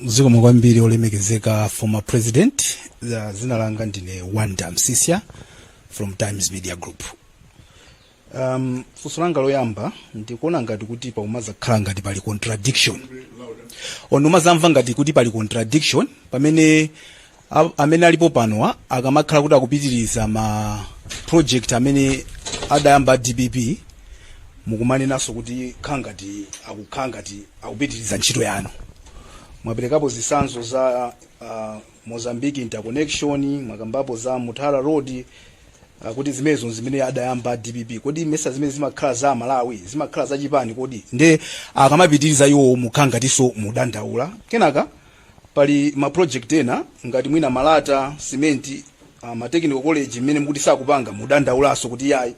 Zikomo kwambiri olemekezeka former president zina langa ndine Wanda Msisia from Times Media Group. Funso langa loyamba ndikuona ngati kuti paumazakhala ngati pali contradiction. Onumazamva ngati kuti pali contradiction pamene amene alipo panowa akamakhala kuti akupitiriza ma project amene adayamba DPP mukumanenaso kuti khangati akupitiriza ntchito yanu. Mwaperekapo zisanzo za Mozambique interconnection, mwakambapo za Mutharika road, kuti zimezo zimene adayamba DPP. Kodi mesa zimene zimakhala za Malawi, zimakhala za chipani kodi. Nde akamapitiriza iwo mukhangatiso mudandaula. Kenaka pali ma project ena ngati mwina Malata, Cement, ma technical college mmene mukuti sakupanga mudandaulaso kuti yayi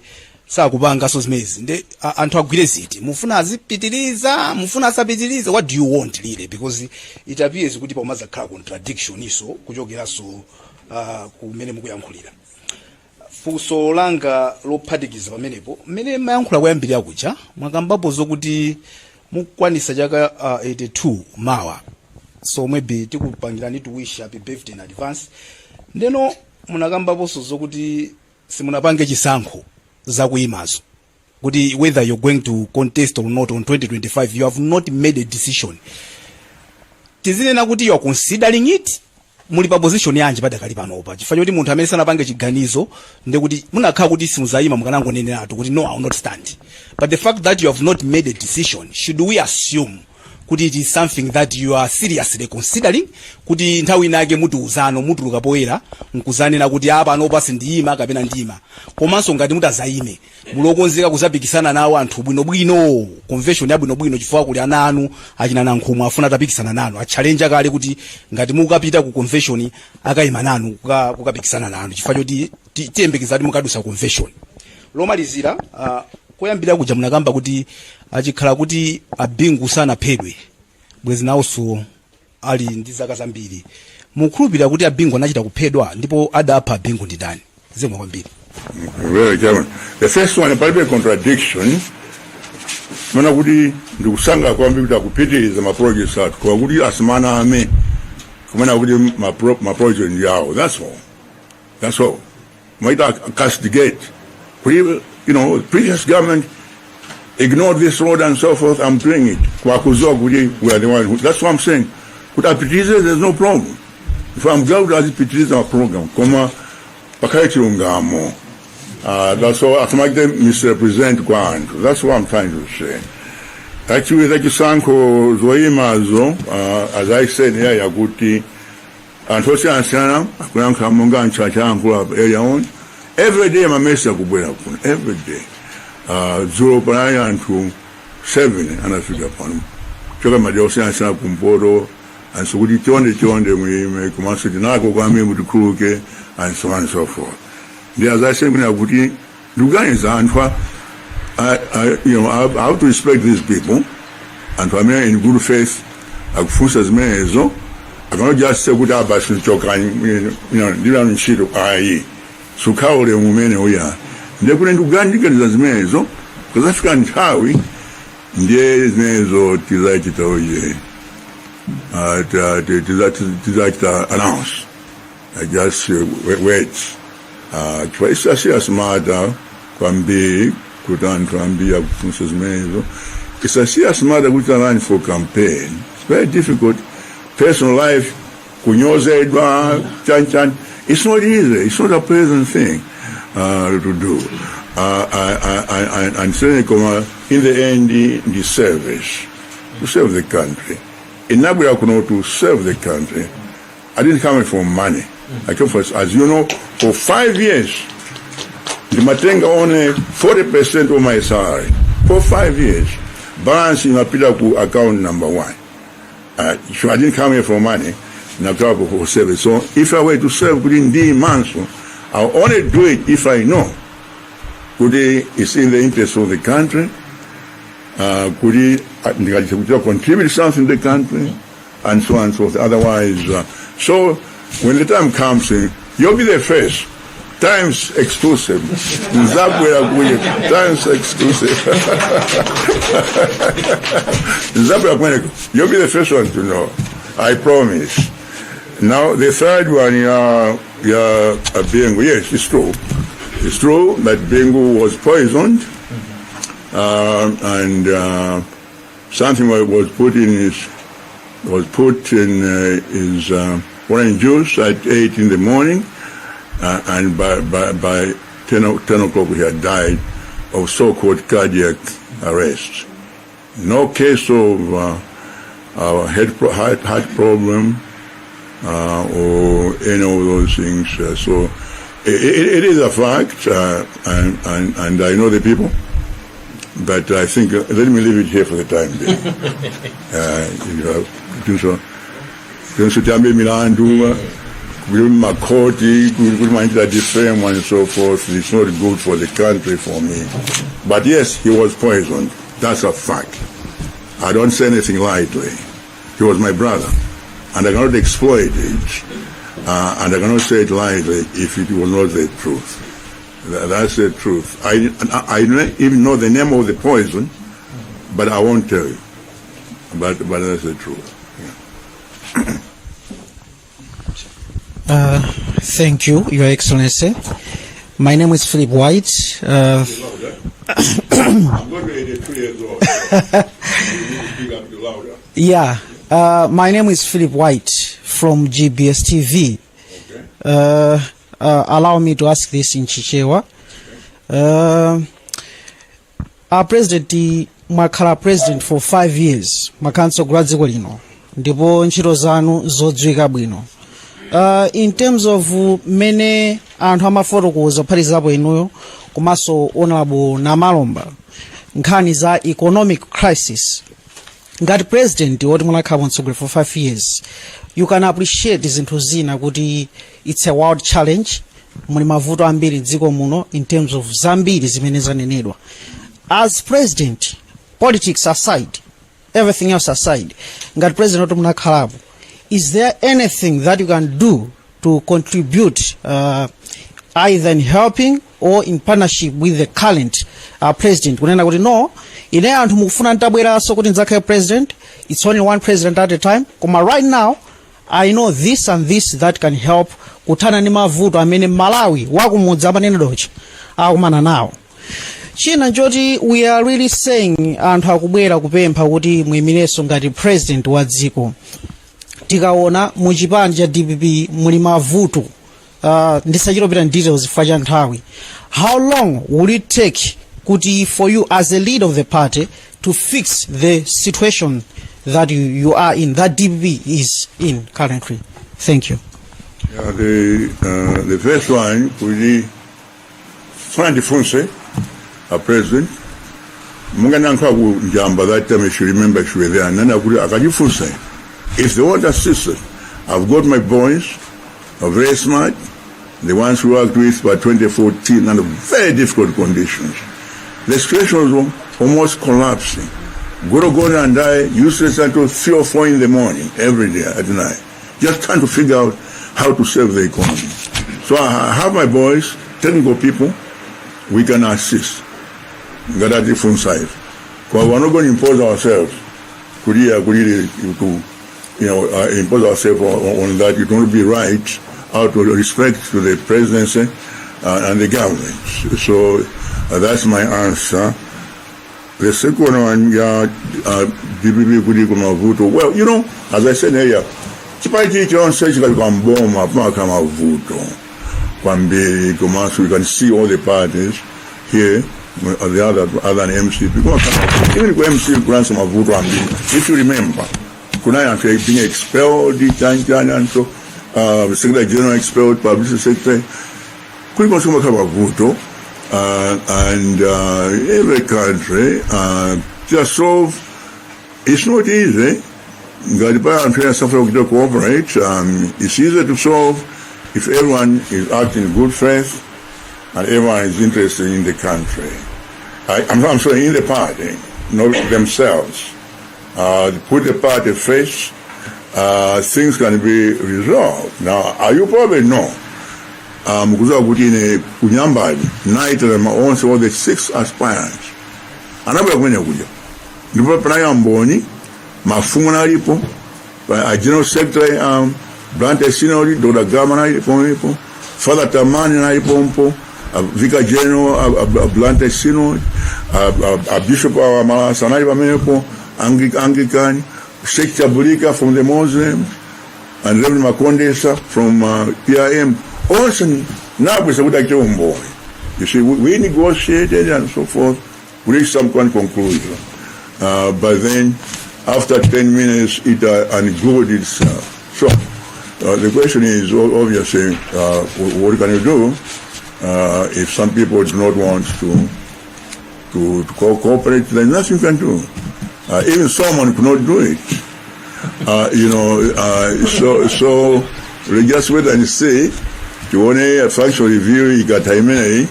sakupanga so zimezi. Nde anthu agwire ziti mufuna azipitiriza mufuna asapitirize, what do you want really, because it appears kuti paumazakhala contradiction iso kuchokeraso kumene mukuyankhulira. Funso langa lophatikiza pamenepo mmene mayankhula kuyambirira kucha mwakambapo zokuti mukwanisa chaka 82 mawa, so maybe tikupangirani to wish happy birthday in advance. Ndeno munakambapo zokuti simunapange chisankho zakuyimazo kuti whether you're going to contest or not on 2025, you have not made a decision. Tizinena kuti you are considering it, muli pa position yanji padakali panopa chifukwa choti munthu amene sanapange chiganizo ndekuti munakhala kuti simuzayima mukanangoneneratu kuti no, I will not stand. But the fact that you have not made a decision, should we assume kuti it is something that you are seriously considering, kuti nthawi inake mutiuzano mutuluka poyera nkuzanena kuti apa anopa sindiyima kapena ndiyima, komanso ngati mutazayime mulokonzeka kuzapikisana nawo anthu bwinobwino, convention ya bwinobwino chifukwa kuli ana anu achina nankhomo afuna tapikisana nanu, a-challenge kale kuti ngati mukapita ku convention akayima nanu kukapikisana nanu chifukwa choti tiyembekeza kuti mukadusa convention. Lomalizira koyambira kuja munakamba kuti achikhala kuti Bingu sanaphedwe bwezi nawonso ali ndi zaka zambiri, mukhulupirira kuti Bingu anachita kuphedwa ndipo adapha Bingu ndi ndani? Zikomo kwambiri. Very Chairman. The first one, a contradiction. Mana kuti ndikusanga kwambiri kuti akupitiriza ma projects athu kwa kuti asimana ame kumana kuti ma project yawo. That's all. Might castigate. You know, previous government ignored this road and so forth. I'm doing it. We are the one who, that's what I'm saying. With apitirize, there's no problem. If I'm glad to apitirize our program, that's all. I make them misrepresent Kwantu. That's what I'm trying to say. Actually, like Sanko Zoimazo, as I said here, Yaguti, and Tosi Ansana, Akuyanka Munga and Chachankula area on. Every day, my message every day. 0.9 to 7, and I figure upon him. Choka Majosi and Sana Kumporo, and so we turn we make Masidinago, Gami with the Kruke, and so on and so forth. As I said, when I put in Lugans, and I have to respect these people, and for me, in good faith, I force as many as I cannot just say good about Dylan Shit of IE. So, how the women we are. They put into Gandigan as mezo, because African Tawi, there is mezo, Tizakita announce. I just wait. Twice I see a smarter, Kwambi, Kutan Kwambi, Akunses mezo. It's a serious matter which I run for campaign. It's very difficult. Personal life, Kunyoze, Chan. It's not easy. It's not a pleasant thing to do. And certainly, in the end, the service to serve the country. In Nagoya, to serve the country. I didn't come for money. I came for, as you know, for 5 years. The Matenga only 40% of my salary for 5 years. Balance in Apilaku account number 1. So I didn't come here for money. For service. So if I were to serve within the months, I'll only do it if I know it's in the interest of the country. Could he contribute something to the country, and so on and so forth. Otherwise, so when the time comes, you'll be the first times exclusive. Times exclusive. You'll be the first one to know. I promise. Now, the third one, Bingu. Yes, it's true. It's true that Bingu was poisoned, and something was put in his orange juice at 8 in the morning, and by 10 o'clock he had died of so-called cardiac arrest. No case of heart problem or any of those things. So it is a fact, and I know the people. But I think let me leave it here for the time being. And so forth. It's not good for the country, for me. But yes, he was poisoned. That's a fact. I don't say anything lightly. He was my brother, and I cannot exploit it, and I cannot say it lightly if it was not the truth. That's the truth. I don't even know the name of the poison, but I won't tell you. But that's the truth. Yeah. Thank you, Your Excellency. My name is Philip White. I'm going to be 83 years old. So you need to speak up louder. Yeah. My name is Philip White from GBS TV. Okay. Allow me to ask this in Chichewa. Our president, mwakhala president for 5 years, makanso gradziko lino, ndipo ntchito zanu zodziwika bwino. In terms of many anthu amafotokoza kuphatikizapo inuyo, komanso honorable Namalomba, nkhani za economic crisis. Ngati president woti munakhala mtsogolero for 5 years, you can appreciate zinthu zina kuti it's a world challenge, muli mavuto ambiri dziko muno in terms of zambiri zimene zanenedwa. As president, politics aside, everything else aside, ngati president woti munakhalapo, is there anything that you can do to contribute either in helping or in partnership with the current president? Kunena kuti no, ine anthu mukufuna ntabweraso kuti nzakhale president, it's only one president at a time. Koma right now, I know this and this that can help kuthana ni mavuto amene Malawi wakumudzi apanenedochi akumana nawo. China njoti we are really saying anthu akubwera kupempha kuti muyimireso ngati president wa dziko. Tikaona muchipani cha DPP muli mavuto, ndisachitopita details chifukwa cha nthawi. How long will it take kuti for you as a leader of the party to fix the situation that you are in, that DPP is in currently? Thank you. Yeah, the first one, we find the Fonse, a president. Munganankabu Jamba, that time she remember she was there. Nana Akadi Fonse. If they want assistance, I've got my boys, are very smart, the ones who worked with by 2014 under very difficult conditions. The situation was almost collapsing. Goro and I used to start until 3 or 4 in the morning, every day at night, just trying to figure out how to save the economy. So I have my boys, technical people, we can assist. Got a different side. Because we're not going to impose ourselves. Impose ourselves on that. It won't be right out of respect to the presidency and the government. So that's my answer. The second one, well, as I said earlier, we can see all the parties here, the other MC. Even if MC grants some vote, if you remember, Kunai being expelled, the Secretary General expelled, Publicity Secretary, and every country just solve. It's not easy. Cooperate. It's easier to solve if everyone is acting in good faith and everyone is interested in the country. I'm sorry, in the party, not themselves. Put the party first, things can be resolved. Now, you probably know Mkuza kuti ine kunyambali naitira maonse all the 6 aspirants. Anabwera kumene kuja. Ndipo panali amboni, mafumu nalipo, a general secretary, Blante Sinodi, Dr. Gama nalipo, Father Tamani nalipompo, Vicar General, Blante Sinodi, a Bishop of Malasa nalipo, Anglican, Sheikh Chabulika from the Muslims, and Reverend Makondesa from PIM. Also, now we say, you see, we negotiated and so forth, we reached some kind of conclusion. But then, after 10 minutes, it unglued itself. So, the question is, obviously, what can you do if some people do not want to cooperate? There's nothing you can do. Even someone could not do it. So we just wait and see. You want a factual review, you got time and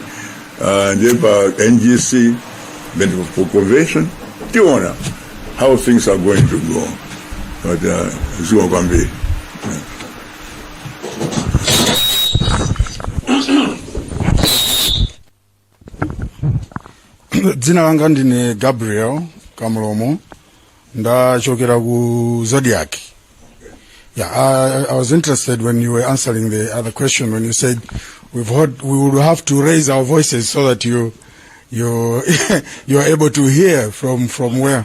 NGC, then for convention. Do you want how things are going to go? But it's going to be. Dzina langa ndine Gabriel Kamlomo ndachokera ku Zodiac. Yeah, I was interested when you were answering the other question when you said we would have to raise our voices so that you are able to hear from where.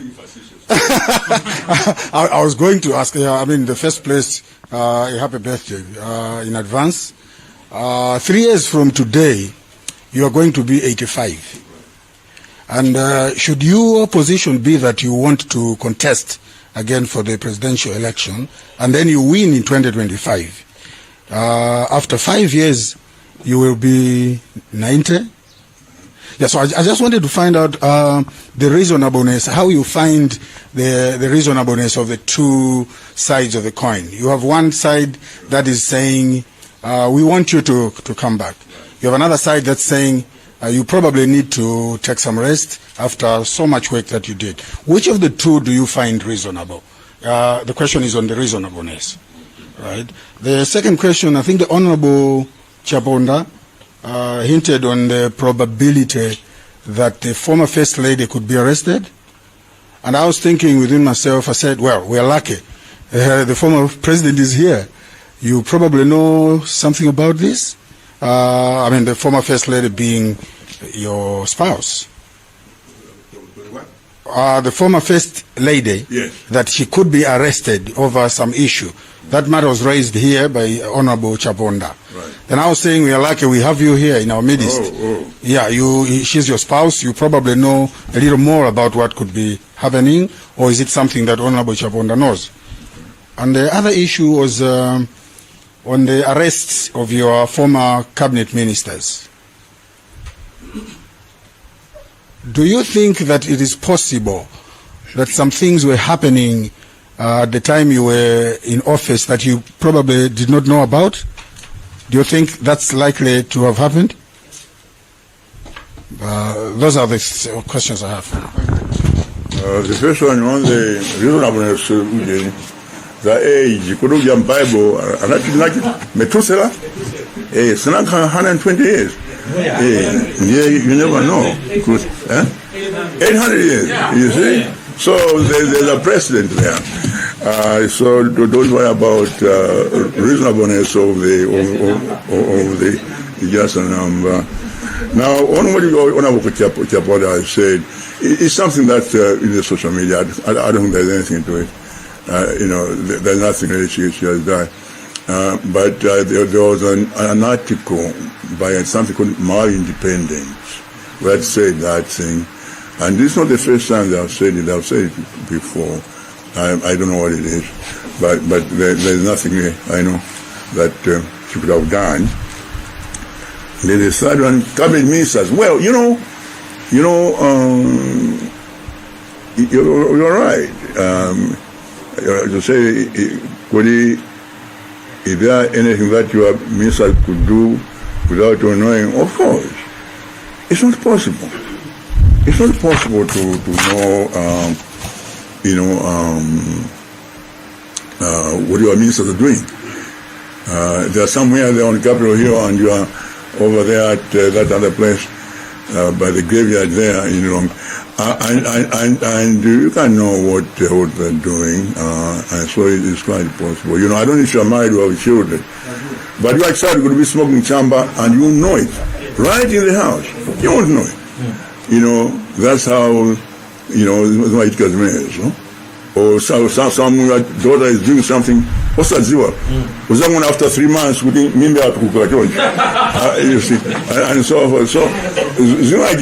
I was going to ask. I mean, the first place, happy birthday in advance. 3 years from today, you are going to be 85. And should your position be that you want to contest again for the presidential election, and then you win in 2025, after 5 years, you will be 90? Yeah, so I just wanted to find out the reasonableness, how you find the reasonableness of the two sides of the coin. You have one side that is saying, we want you to come back. You have another side that's saying, you probably need to take some rest after so much work that you did. Which of the two do you find reasonable? The question is on the reasonableness, right? The second question, I think the Honorable Chaponda hinted on the probability that the former First Lady could be arrested. And I was thinking within myself, I said, well, we are lucky. The former president is here. You probably know something about this? I mean, the former First Lady being your spouse. The former First Lady, yes, that she could be arrested over some issue. That matter was raised here by Honorable Chaponda. Right. Then I was saying we are lucky we have you here in our midst. Yeah, she's your spouse. You probably know a little more about what could be happening, or is it something that Honorable Chaponda knows? And the other issue was on the arrests of your former cabinet ministers. Do you think that it is possible that some things were happening at the time you were in office that you probably did not know about? Do you think that's likely to have happened? Those are the questions I have. The first one on the reasonableness, the age, could you Bible, Methuselah? It's not 120 years. You never know. 800 years, you see? So there's a precedent there. So don't worry about reasonableness of the just a number. Now, on what Honorable Chapoda has said, it's something that in the social media, I don't think there's anything to it. There's nothing really she has done. But there was an article by something called My Independence that said that thing. And this is not the first time that I've said it. I've said it before. I don't know what it is. But there's nothing there, I know, that she could have done. Then the third one, cabinet ministers. Well, you're right. To say, is there anything that your minister could do without your knowing? Of course. It's not possible. It's not possible to know, what your ministers are doing. They're somewhere there on Capitol Hill, and you are over there at that other place by the graveyard there in Long. And you can know what they're doing, and so it's quite possible. You know, I don't know if you're married or have children, but you're outside going to be smoking chamba, and you know it right in the house. You won't know it. You know, that's how, you know, it gets made, no? Or some daughter is doing something. What's that, Ziwa? Was that one after 3 months? We didn't mean that. You see, and so forth. So, Ziwa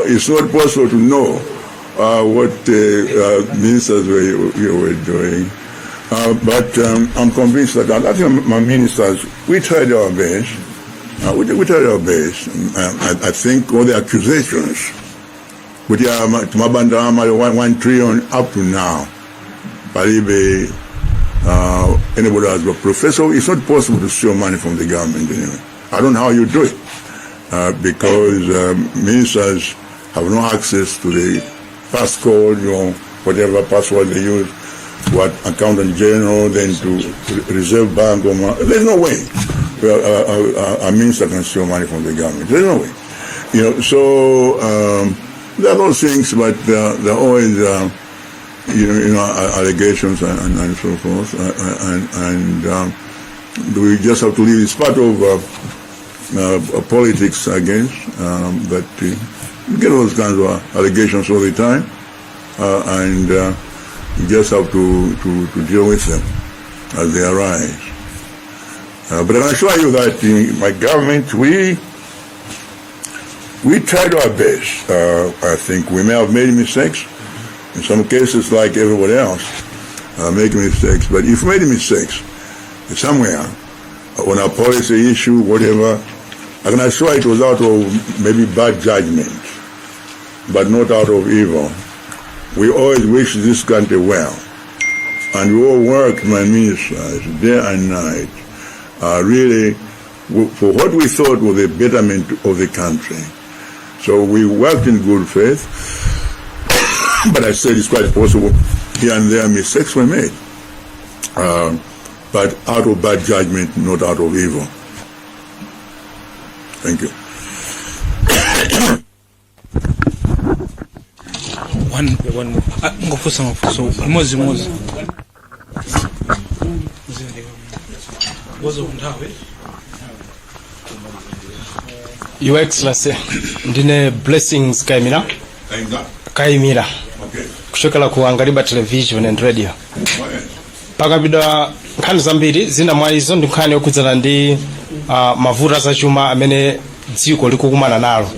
it's not possible to know what ministers were doing. But I'm convinced that I think my ministers, we tried our best. We tried our best. I think all the accusations, which are 1 trillion up to now, Paribe, anybody has got professor, it's not possible to steal money from the government anyway. I don't know how you do it, because ministers have no access to the passcode, you know, whatever password they use, what accountant general, then to reserve bank, or there's no way a minister can steal money from the government. There's no way. You know, so there are those things, but there are always you know, allegations and so forth, and we just have to leave. It's part of politics, I guess, but you get those kinds of allegations all the time, and you just have to deal with them as they arise. But I can assure you that in my government, we tried our best. I think we may have made mistakes. In some cases, like everybody else, make mistakes. But if we made mistakes somewhere on a policy issue, whatever, I can assure it was out of maybe bad judgment, but not out of evil. We always wish this country well, and we all worked, my ministers, day and night, really for what we thought was the betterment of the country. So we worked in good faith, but I said it's quite possible here and there mistakes were made, but out of bad judgment, not out of evil. Thank you. One mozi Your Excellency, ndine Blessings Kaimira kuchokera ku Angaliba Television and Radio. Pakabidwa nkhani zambiri zina mwa izo ndi nkhani yokudzana ndi mavuto azachuma amene dziko likukumana nalo.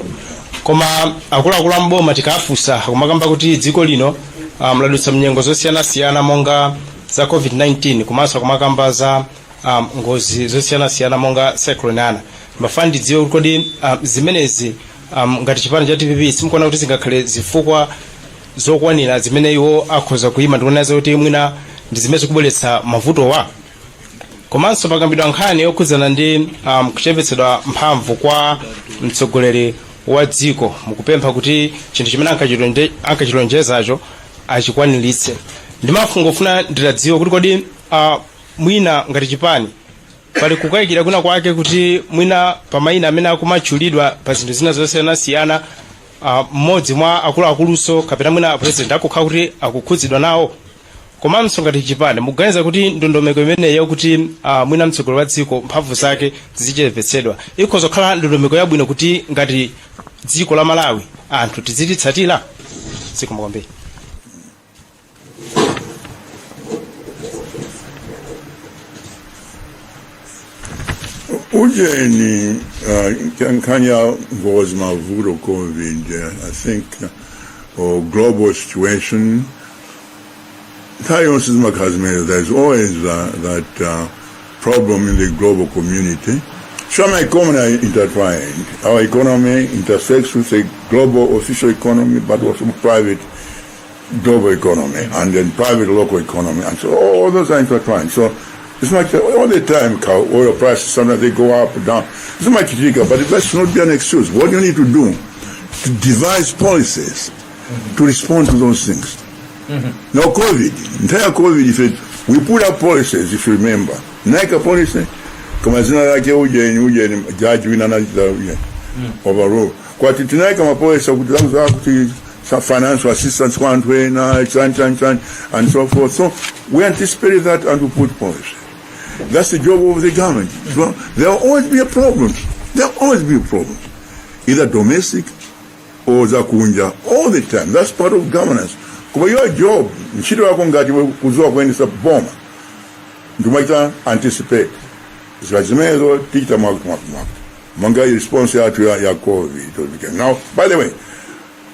Koma akuluakulu amboma tikafunsa kumakamba kuti dziko lino mladutsa mnyengo zosiyana-siyana monga za COVID-19 komanso kumakamba za ngozi zosiyana-siyana monga cyclone Ana. Mafani ndidziwe kodi zimenezi ngati chipani cha TPP simkuona kuti zingakhale zifukwa zokwanira zimene iwo akhoza kuyima ndikuonazo kuti mwina ndi zimene zikubweretsa mavuto wa. Komanso pakambidwa nkhani yokhudzana ndi kuchepetsedwa mphamvu kwa mtsogoleri wa dziko mukupempha kuti chinthu chimene ankachilonjezacho achikwaniritse. Ndimafuna ndidziwe kuti kodi mwina ngati chipani pali kukayikira kuna kwake kuti mwina pamayina amene akumatchulidwa pa zinthu zina zosiyana-siyana mmodzi mwa akuluakuluso kapena mwina president akukhala kuti akukhudzidwa nawo. Komanso ngati chipani mukuganiza kuti ndondomeko imeneyo kuti mwina mtsogoleri wa dziko mphamvu zake zichepetsedwa ikhoza kukhala ndondomeko yabwino kuti ngati dziko la Malawi anthu tizititsatira dziko makwambiri. Ujeni Kanya was mavuto COVID, I think, or global situation. There's always that problem in the global community. Some economy are intertwined. Our economy intersects with the global official economy, but also private global economy, and then private local economy, and so all those are intertwined. So it's like all the time, oil prices, sometimes they go up and down. It's not critical, but that should not be an excuse. What you need to do to devise policies to respond to those things. Now, COVID, entire COVID, we put up policies, if you remember, naika police kama zina yake uje judge wina na overall kwa tinaika mapolice kutaza kuti financial assistance and so forth. So we anticipate that and we put policy. That's the job of the government. So there will always be a problem. There will always be a problem, either domestic or zakunja, all the time. That's part of governance. Kwa your job, nchito wako ngati kuzua kuendesa bomba, ndumaita anticipate. Zwazimezo tikita mwaku. Manga response ya COVID. Now, by the way,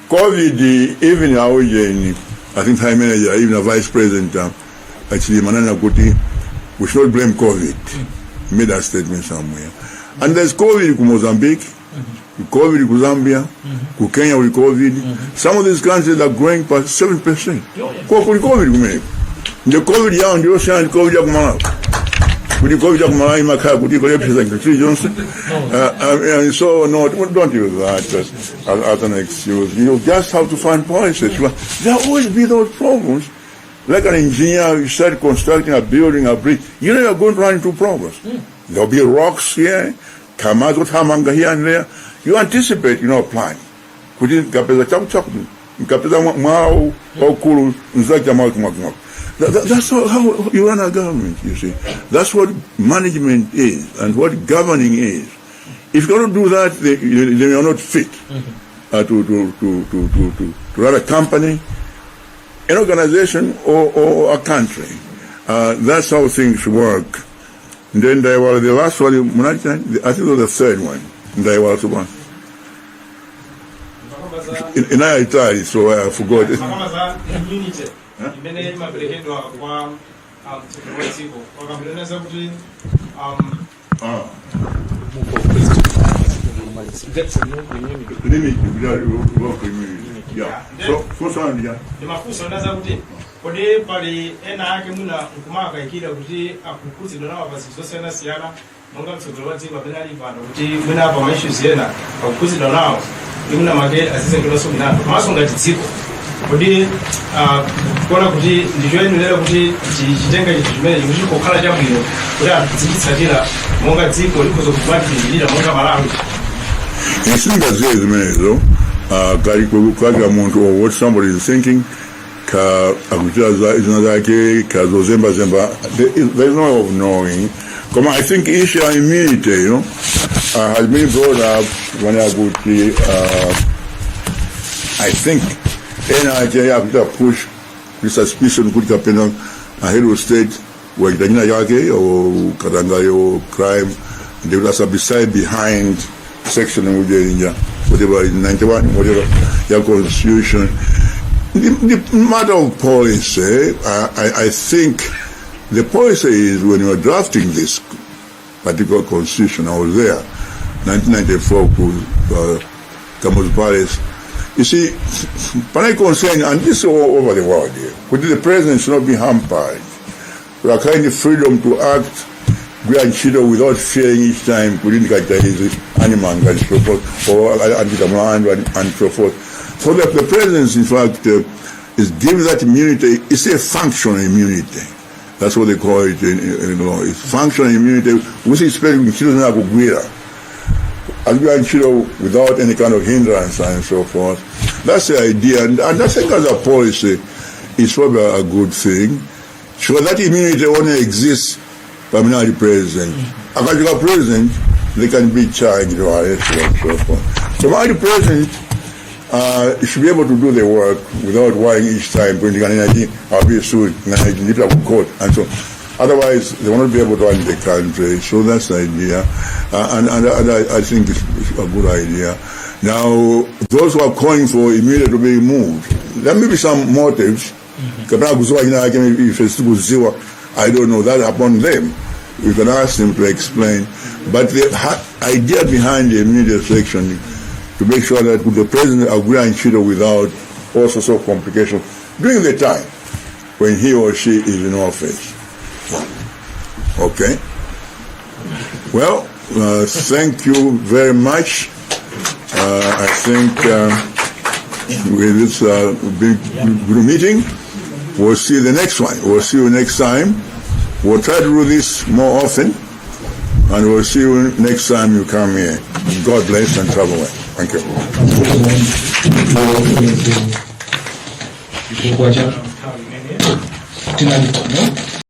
COVID, even our I think High Manager, even a Vice President, actually, Manana Kuti, we should not blame COVID. He made that statement somewhere. And there's COVID in Mozambique, COVID in Zambia, Kenya with COVID. Some of these countries are growing by 7%. COVID, the COVID down, the ocean, COVID and so no, don't use that as an excuse. You just have to find policies. There will always be those problems. Like an engineer, you start constructing a building, a bridge, you know you're going to run into problems. There'll be rocks here, kamazo tamanga here and there. You anticipate, plan. That's how you run a government, you see. That's what management is and what governing is. If you don't do that, then you're not fit to run a company, an organization, or a country. That's how things work. And then there was the last one, I think it was the third one. There was one. In Italy, so I forgot it. Kode pali ena ake muna kumaka ikida kuti akukuzi donawa basi sosena siana monga msogolwazi babenali bado kuti muna pa issues yena akukuzi donawa imuna mage asize kiloso bina maso ngati tsiko kodi kona kuti ndijoeni lero kuti chitenga chimene kuti kokhala chabwino kuti atsikitsatira monga dziko likozo kubatilira monga Malawi. Isinga zimenezo kali kwa muntu or what somebody is thinking there is no way of knowing. Come on, I think issue of immunity, has been brought up when I go to, I think, NIJ have to push the suspicion could happen ahead of state where the Yake or Kadangayo crime, they would also beside behind section of whatever 91, whatever your constitution. The matter of policy, I think the policy is when you are drafting this particular constitution, I was there, 1994, Campus Palace. You see, when I concern, and this is all over the world here, the president should not be hampered. We are kind of freedom to act grandchildren without fearing each time, couldn't get the animal and so forth, or and so forth. So that the president, in fact, is given that immunity. It's a functional immunity. That's what they call it in law. It's functional immunity, which is special in children of Guira. Without any kind of hindrance and so forth. That's the idea. And that's a kind of policy. It's probably a good thing. So that immunity only exists by the president. After the president, they can be charged or arrested and so forth. So by the president, you should be able to do the work without worrying each time when you can be sued in court and so. Otherwise, they will not be able to run the country. So that's the idea, and I think it's a good idea. Now, those who are calling for immunity to be removed, there may be some motives. I don't know. That's upon them. You can ask them to explain. But the idea behind the immunity section, to make sure that the president agree and cheat without all sorts of complications during the time when he or she is in office. Okay. Well, thank you very much. I think with this big meeting, we'll see the next one. We'll see you next time. We'll try to do this more often, and we'll see you next time you come here. God bless and travel well. Thank you. chifukwa cha tinali pano